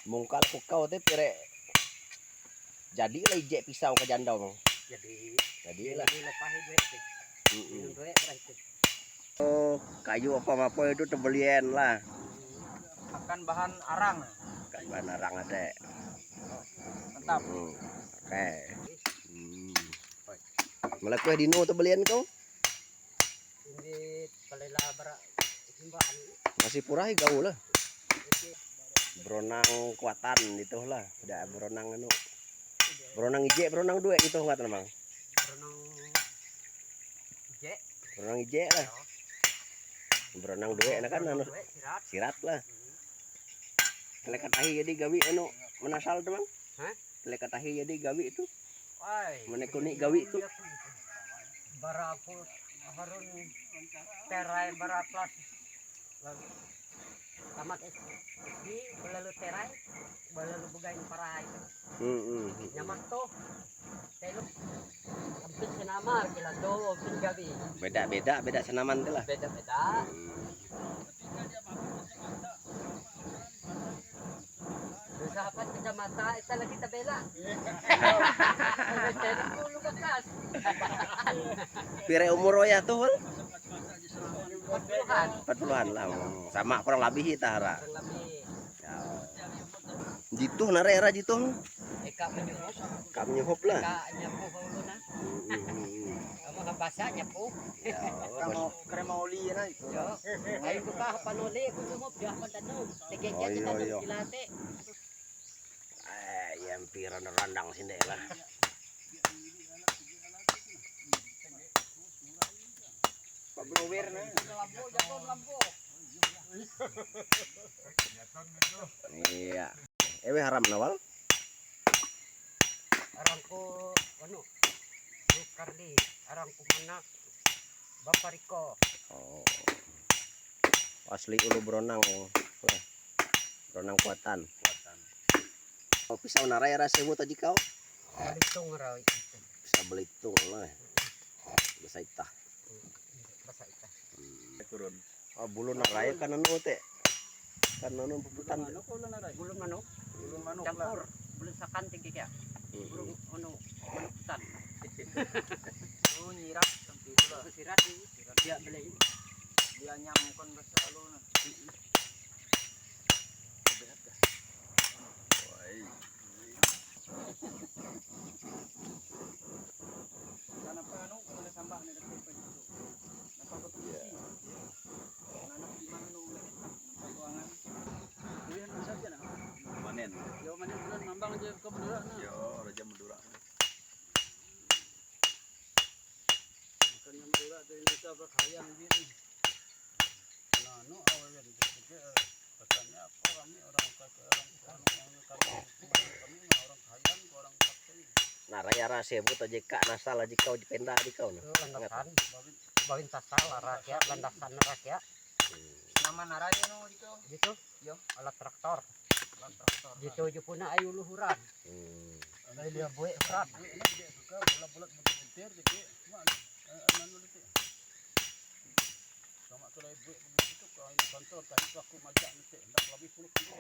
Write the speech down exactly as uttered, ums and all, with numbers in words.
Mungkal ku kau te pire jadi lah ije pisau ka jandong. Jadi, jadi lah. Jadi lepas itu. Mm-mm. Minum duit berarti. Oh, kayu apa apa itu tebelian lah. Akan bahan arang. Kan bahan arang ada. Mantap. Hmm. Oke. Hmm. Melekweh dino tebelian kau? Ini palela bara simbahan. Masih purah gaul lah. Beronang kuatan itu lah. Tidak beronang anu. Beronang ije, beronang dua gitu nggak tenang. Beronang ije. Beronang ije lah. Beronang dua enak kan anu. Sirat. Sirat lah. Hmm. Kelek katahi jadi gawi anu menasal tuh bang. Hah? Kelek katahi jadi gawi itu. Wai. Menekuni gawi itu. Bara aku harun terai bara kelas tamat S D, balalu terai, balalu bugain parai. Hmm, hmm, hmm. Nyamak tuh. Telo. Ampit senamar kila do ampit gawi. Beda-beda, beda senaman tu lah. Beda-beda. Hmm. Sahabat kacamata, ita lagi tabela. Cari dulu bekas. Pire umur wayah tu, Hul? Empat puluhan. Empat puluhan lah. Hmm. Sama kurang lebih ita hara. Kurang lebih. Ya. Jitu nare era jitu. Eka menyuruh. Kam nyuhup lah. Eka nyapu hulu nah. Hmm, hmm, hmm, hmm. Kamu nggak basah nyapu. Ya, kamu krema oli ya nah itu. Yo. Ayo buka apa noli aku nyuhup dia apa tanu. Tegek Oh, iya, tanam iya. Silate. Eh, yang piran randang sinde lah. Pak Blower nah. Iya. Ewe haram nawal? Arangku anu, Kardi, arangku manak Bapariko. Oh. Asli ulu beronang. Wah. Beronang kuatan. Kuatan. Oh, pisau narai rasa buat aji kau? Balitung rawi. Bisa belitung lah. Bisa itah. Basa itah. Hmm. Turun. Oh, bulu narai kan anu te. Kan anu puputan. Bulu manuk. Bulu manuk lah. Campur. Bulu sakan tinggi ya. Hmm. Bulu anu manuk hutan. Oh, nyirat sampai itu lah. Sirat ni. Dia beli. Dia nyamukon basa lu nah. Woi. Iya. Manen. Yo, manen bulan mambang aja ke Madura nah. Yo, Raja Madura. Bukannya Madura dari Indonesia berkayang gini. Nah, nu awalnya di situ, eh, katanya apa kami orang kaya, orang, orang, orang kami, kami mah orang kaya, orang kaya. Nah, raya rase buta jeka nasal aja kau dipenda di kau nah. Itu landasan, bawin, bawin tasal rakyat, landasan rakyat. Hmm. Nama naraya nu di kau? Gitu. Yo. Alat traktor. Alat traktor. Gitu aja puna ayu luhuran. Hmm. Ayo dia buek berat. Ini dia suka bulat-bulat butir-butir jadi, cuma, eh, anu dulu tu. Sama tu lah buek begitu tu, kalau ini kontrol tadi tu aku majak nanti, hendak lebih puluh kilo.